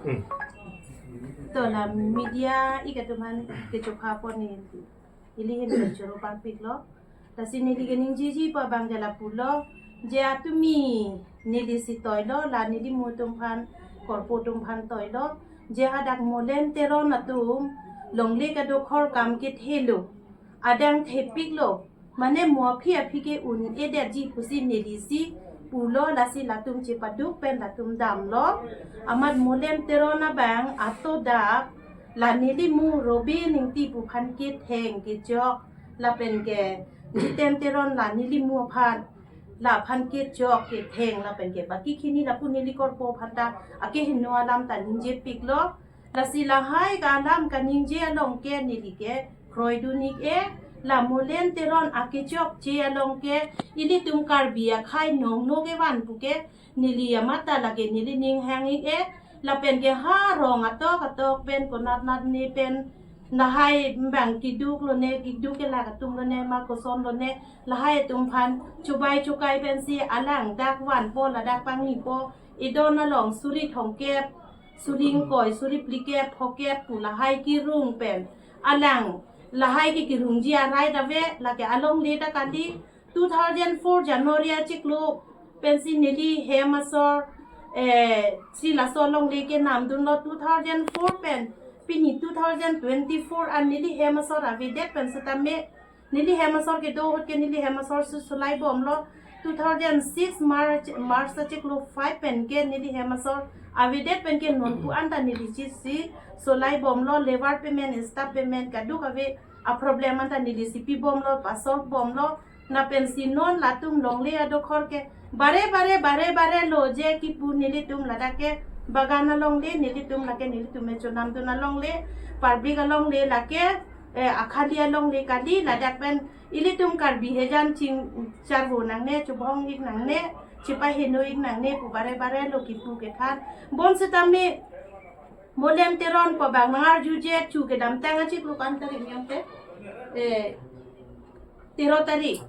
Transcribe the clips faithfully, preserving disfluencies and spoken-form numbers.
Hmm. To la media ik atum aphan kechokha pon neli, ili ahin kechoro parpiklo. Lasi neli keningjeji pu abang ke lapulo, je atumi neli si toilo, la nelimu atum aphan, korpo atum aphan toilo, je hadak Molen Teron atum longle kadokhor kam kethelo, adang thepiklo, mane mo aphi aphi ke un-edetji pusi neli si pulo, lasi latum chepaduk pen latum damlo. Amat Molen Teron abang ato dak la nelimu Robin Ingti pu aphan ketheng kechok, lapen ke Jiten Teron la nelimu aphan, la aphan kechok ketheng, lapen ke baki khini lapu neli korpo aphan ta akehingno alam ta ningjepiklo. Lasi lahai ke alam kaningje along ke neli ke kroidun ik-e, la Molen Teron akechokche along ke ilitum Karbi akhei nongno kevan pu ke neli amat ta lake neli ning hang ik-e, lapen ke ha rong atok atok pen konat nat ne pen lahai bang kiduk lone, kiduk kelak atum lone, ma koson lone, lahai atum aphan chubai chukai pensi alang dak vanpo, ladak pangnipo, idon along suri thomkep, suri ingkoi, suri phlikep, phokep pu lahai kirung pen alang lahai ke kirungji arai dave, lake alongle ta kali. Two thousand four January achiklo pensi neli hem asor, eh, si laso alongle kenamdunlo two thousand four pen, pini two thousand twenty-four an neli hem asor avedet pen setame, neli hem asor kedo ahut ke neli hem asor si solai bomlo. Two thousand six March, March achiklo five pen ke neli hem asor avedet pen ke nonpu anta neli chisi solai bomlo, labour payment, staff payment kaduk ave, a problem anta neli si pi bomlo, pa solve bomlo. Lapen si non latum longle adokhor ke bare bare bare bare lo je kipu, nelitum ladak ke bagan alongle, nelitum lake nelitum me chonamdun alongle, public alongle lake, eh, akhali alongle kali, ladak pen ilitum Karbi hejan ching charvo nangne, chobhong ik nangne, chepaheno ik nangne pu bare bare lo kipu kethan. Bon setame Molen Teron pu abang nangarjuje chu kedamtang achiklo ko-an tarik yong te, eh, tero tarik,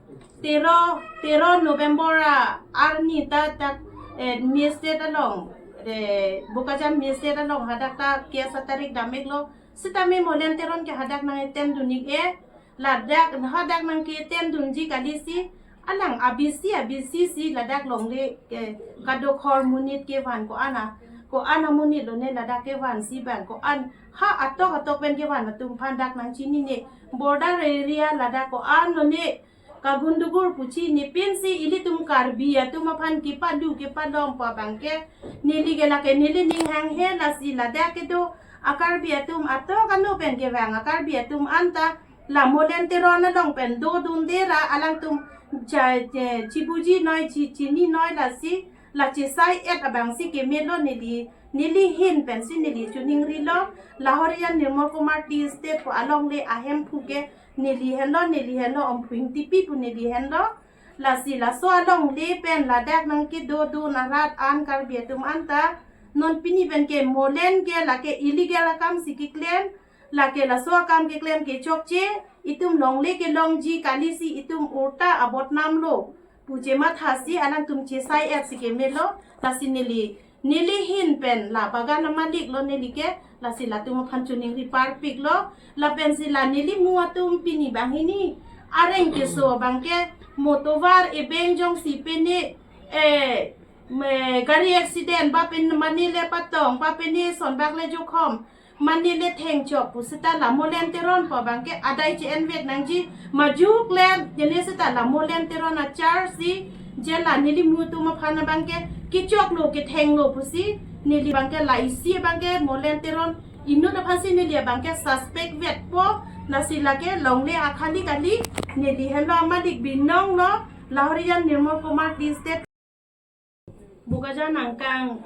tero, tero November a arni ta dak, eh, Magistrate along, eh, Bokajan Magistrate along hadak ta case atarik dam iklo. Setame Molen Teron ke hadak nang-attend dun ik-e, ladak hadak nangke-attend dunji kali si, alang abisi abisi si ladak longle ke kadokhor monit kevan ko-an a, ko-an amonit lone ladak kevan si bang ko-an ha atok atok pen kevan atum aphan dak nangchinine, border area ladak ko-an lone kagundugur puchi ne pensi ilitum Karbi atum aphan kepadu kepalom pu abang ke neli ke lake neli ning hanghe, lasi ladak kedo a-Karbi atum atok ano pen kevang a-Karbi atum anta la Molen Teron along pen dodunde ra alangtum cha, eh, chibuji noi, chi, chini noi, lasi la chesai et abang si kemelo, neli, neli ahin pensi neli choningrilo. La Horijan Nirmal Kumar Tea Estate pu alongle ahemphu ke neli henlo, neli henlo, Omphu Ingtipi pu neli henlo. Lasi laso alongle pen ladak nangkedodun arat an Karbi atum anta non pini pen ke Molen ke lake illegal akam si keklem, lake laso akam keklem ke chokche, itum longle kelongji kali si itum ulta abodnam lo pu chematha si alangtum chesai et si kemelo. Lasi neli, neli ahin pen la bagan amalik lo neli ke, lasi latum aphan choningri parpiklo. Lapen si la nelimu atum pini banghini areng keso abang ke mo tovar ebeng jongsi pene, eh, me gari accident ba pen mane le patong, ba pene sonbak le jokhom, mane le thengchok pu seta la Molen Teron pu abang ke adai che-envek nangji, majok le jene seta la Molen Teron a-charge si je la nelimu atum aphan abang ke kechoklo kethenglo pusi neli abang ke la isi abang ke Molen Teron inut aphan si neli abang ke suspect vetpo. Lasi lake longle akhali kali neli henlo amalik binong lo, La Horijan Nirmal Kumar Tea Estate Bokajan angkang,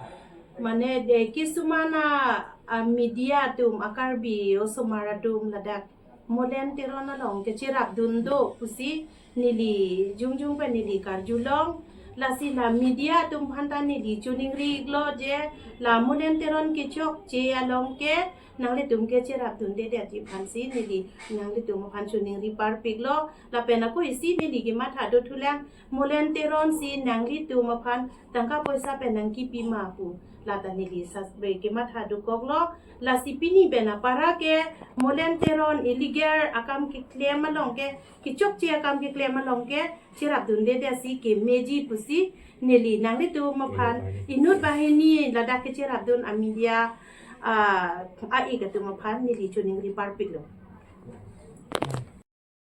mane de kisumana a-media atum, a-Karbi osomar atum ladak Molen Teron along kecherapdun do pusi neli jongjong pen neli karjulong. Lasi la media atum aphan ta neli choningri iklo je la Molen Teron kechokche along ke nanglitum kecherapdundedetji aphan si neli nanglitum aphan choningri parpiklo. Lapen ako isi neli kematha dothulang, Molen Teron si nanglitum aphan tangka poisa pen nangkipi ma pu. Lata neli sasbe kematha dokoklo, lasi pini pen apara ke Molen Teron illegal akam keklem along ke, kechokche akam keklem along ke cherapdunde, desi kemeji pusi neli nanglitum aphan inut banghini ladak kecherapdun a-media, ah, a-ik atum aphan neli choningri parpiklo.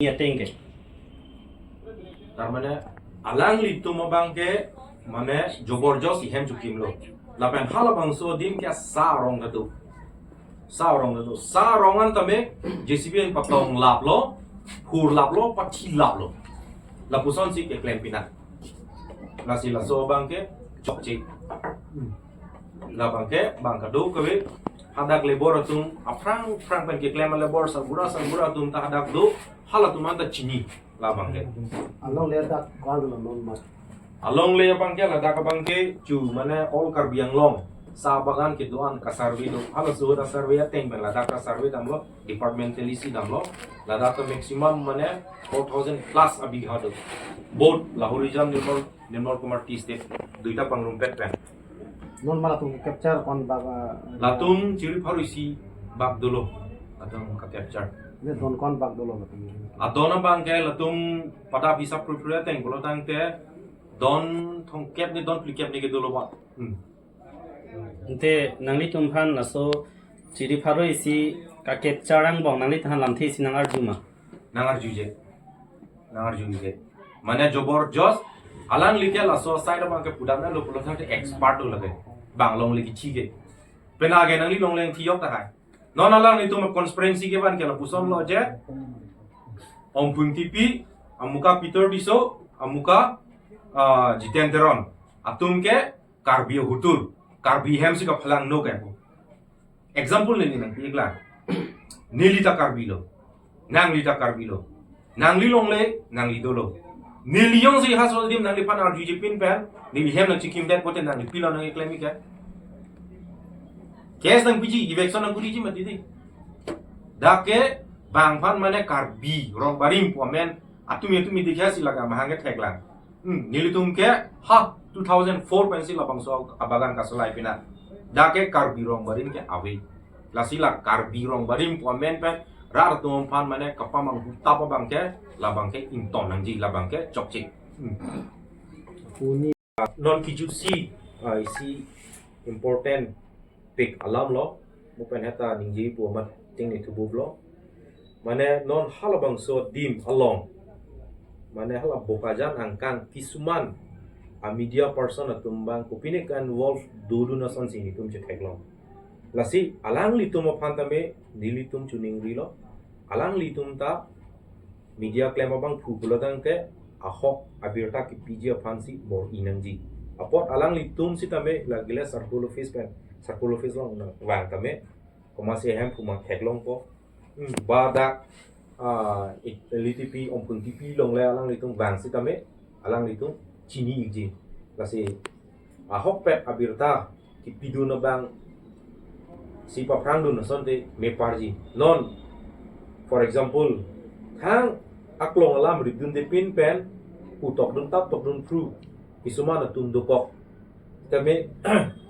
Ni ateng ke. Tar mane alanglitum abang ke mane joborjosti hem chokimlo. Lapen halabangso adim ke sa arong kedo. Sa arong kedo. Sa arong an tame J C B an patong laplo, hur laplo, pathi laplo. Lapusonsi keklem pina. Lasi laso abang ke chokche. Labang ke bang kadokave hadak labour atum aphrang phrang pen keklem a-labour, sarbura sarbura atum ta hadak do, halatum anta chini labang ke. Alongle dak ko-an lo non ma? Alongle abang ke, ladak abang ke chu mane all Karbi Anglong sa bagan kedo-an ka-survey do. Halaso ahut a-survey ateng pen ladak ka-survey damlo, departmentally si damlo. Ladak ke maximum mane four thousand plus abigha do. Both Lahorijan Nirmal, Nirmal Kumar Tea Estate, duita pangrumpet pen. Non ma latum capture ko-an bak, ah, latum chiri pharo isi bak dolo. Latum ka-capture. Ne don ko-an bak dolo latum? Adon abang ke latum pada hisap pura pura ateng pulo tangte don thomkep ne don phlikep ne ke dolo ba. Hmm. Ante nanglitum aphan laso chiri pharo isi ka-capture angbong nangliphan lamthe isi nang-arju ma? Nang-arjuje. Nang-arjuje. Mane joborjosti alangli ke laso side abang ke pudamnelo pulo tangte expert lo lake. Bang longle kethi ke. Penang ke nangli longle thiyok tahai. Non alanglitum conspiracy kevan ke lapusonlo je. Omphung Tipi, amuka Peter Tisso, amuka, ah, Jiten Teron. Atum ke Karbi ahutur, Karbi hem si kaphalang no ke. Example neli nangpi iklang. Neli ta Karbi lo. Nangli ta Karbi lo. Nangli longle, nangli dolo. Neli jongsi halaso adim nangliphan arjuje pin pen, neli hem nangchikimdet pote nangli pilo nangkeklem ik ke? Case nangpiji, eviction nangkuriji mati di. Dak ke bang aphan mane Karbi rong barim pu amen, atumi atumi dikhe si laga mahang ke theklang. Hmm, nelitum ke ha two thousand four pensi labangso abagan kasolai pina. Dak ke Karbi rong barim ke ave. Lasi la Karbi rong barim pu amen pen rat atum aphan mane kapamanghu tap abang ke, labang ke ington nangji, labang ke chokche. Hmm. Uni non kijutsi, ah, isi important pik alam lo, mo pen heta ningjepo amat ting ni thubuplo. Mane non halabangso adim along, mane hala Bokajan angkang kisuman a-media person atum abang kopine ka-involve dodun asonsi nelitum chetheklong. Lasi alanglitum aphan tame nelitum choningrilo. Alanglitum ta media klem abangphu pulo tangte ahok abirta kepiji aphansi bor-i nangji. Apot alanglitum sitame lagile circle office pen, circle office along nangvang tame komatsi ahemphu ma theklongpo. Hmm, ba dak, ah, ik-, L T P, Omphung Tipi along le alanglitum vang sitame alanglitum chini ikji. Lasi ahokpet abirta kepidun abangsi paphrangdun asonte meparji. Non, for example, thang aklong alam ripdunde pin pen pu tokdun tap tokdun phru kisuman atum dokok. Tame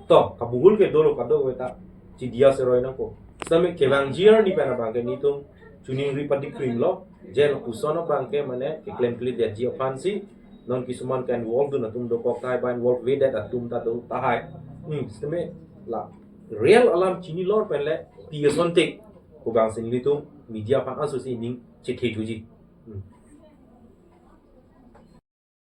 to kabuhul ke dolo kadokave ta chidia seroi nangpo. Tame kevangji arni pen abang ke nelitum choningri padi krimlo, je lapuson abang ke mane keklemkledetji aphansi non kisuman ka-involve dun atum dokok tahai, ba involve vedet atum ta do tahai. Hmm, sitame la real alam chinilor pen le pi asonte pu abangsi nelitum media aphan asosi ning chethethuji. Hmm.